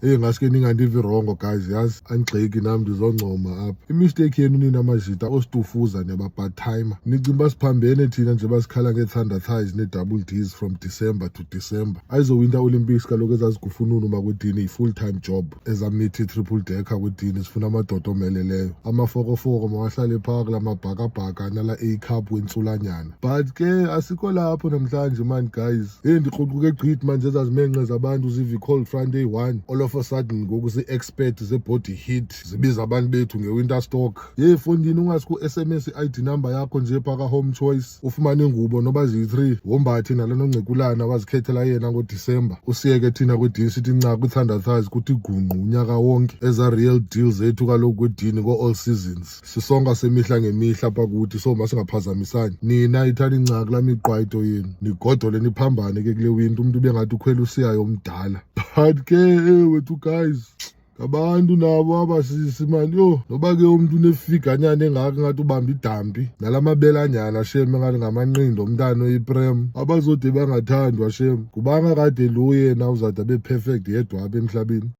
Eyi, ngaske ningandivi wrong, guys, yazi andigxeki nam, ndizoncoma apha. Imistake yenu nina majita ositufuza niyabapart-timer. Nicinga uba siphambene thina nje basikhala ngee-thunder thighs nee-double Ds from December to December? Ayizo-Winter Olympics kaloku ezazikufununa uba kwedini, yi-full time job. Ezamithi triple decker kwedini, sifuna amadoda omeleleyo, amafokofoko mawahlale phaa kula mabhakabhaka nala A cup wentsulanyana. But ke asikho lapho namhlanje man, guys. Heyi, ndikruquke gqithi manje ezazimenqe zabantu ziva i-cold front eyi-one, all of a sudden ngoku zii-expert ze-body heat zibiza abantu bethu nge-winter stock. Yeyi fondini, ungasiku-SMS i-ID number yakho nje phaa ka-Home Choice, ufumane ingubo noba ziyi-3, wombathe nale nongcekulana wazikhethela yena ngoDisemba, usiyeke thina kwedini sithi nca kwi-thunder thighs, kuthi gungqu unyaka wonke. Eza real deal zethu kaloku kwedini ko-all seasons, sisonka semihla ngemihla apha kuthi, so masingaphazamisani. Nina ithani nca kulaa miqwayito yenu, nigodole niphambane ke kule winter, umntu ubengathi ukhwela usiyayo omdala. But ke wethu guys, ngabantu nabo abasisi mani. Yho, noba ke umntu unefiganyana engaka ngathi ubamba idampi, nala mabelanyana shem engathi ngamanqindi omntana oyiprem, abazode bangathandwa shem. Kubanga kade lo yena uzade abe perfect yedwa apha emhlabeni.